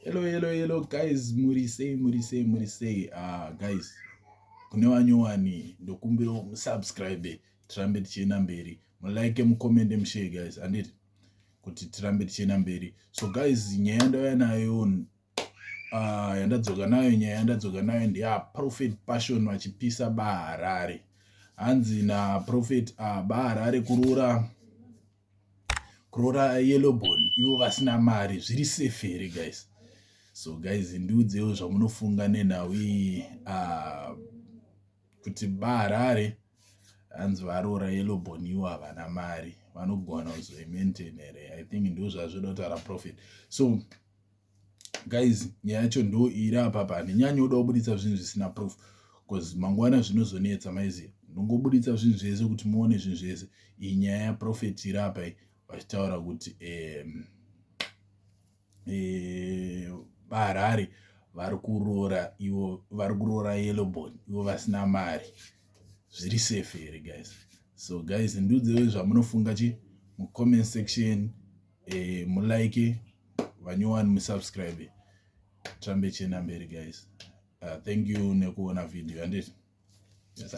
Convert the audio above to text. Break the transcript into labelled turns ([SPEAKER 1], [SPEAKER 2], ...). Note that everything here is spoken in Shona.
[SPEAKER 1] Hello, hello, hello guys, muri sei, muri sei, muri sei? Ah, guys, kune vanyowani ndokumbira musubscribe tirambe tichienda mberi, mulike, mucommente, mushare guys, handiti kuti tirambe tichienda mberi. So guys, nyaya yandauya nayo, yandadzoka nayo, nyaya yandadzoka nayo ndeyaProphet Passion vachipisa baHarare. Hanzi naProphet baHarare kuroora Yellowbone ivo vasina mari, zviri safe here guys? So guys, ndiudzewo zvamunofunga nenhau iyi, kuti baHarare hanzi varoora Yellowbone ivo havana mari, vanogona kuzoimaintain here? I think ndo zvazvoda kutaura Prophet. So guys, nyaya yacho ndo iri apapa. Handinyanyoda kubuditsa zvinhu zvisina proof because mangwana zvinozonetsa, maiziva. Ndongobuditsa zvinhu zvese kuti muone zvinhu zvese. Iyi nyaya yaProphet iri apa vachitaura kuti baHarare vari kuroora, ivo vari kuroora Yellowbone ivo vasina mari, zviri safe here guys? So guys, ndiudzewo zvamunofunga chi mucomment section, mulike, vanyowani musubscribe, tirambe tichienda mberi guys. Thank you nekuona video, handiti? Yes.